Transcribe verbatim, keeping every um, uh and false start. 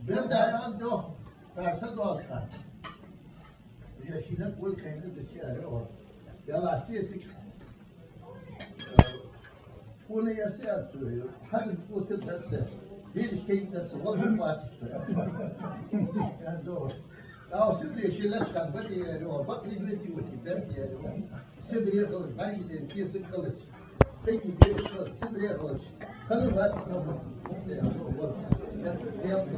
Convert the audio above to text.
Ben de ayağın yok. Terse doğal. Yaşına kul kendi de şey arıyor. Yalan sesi. Onu yasa yaptırıyor. Hadi otur derse. Bir şey derse. O bir vakit. Yani doğru. Ya o şimdi şeyler çıkar. Bak yeri o. Bak bir yeri o. Ben bir yeri o. Sibriye kılıç. Ben gidelim. Sesi kılıç. Peki bir kılıç. Sibriye kılıç. Kılıç var. Ne yaptın?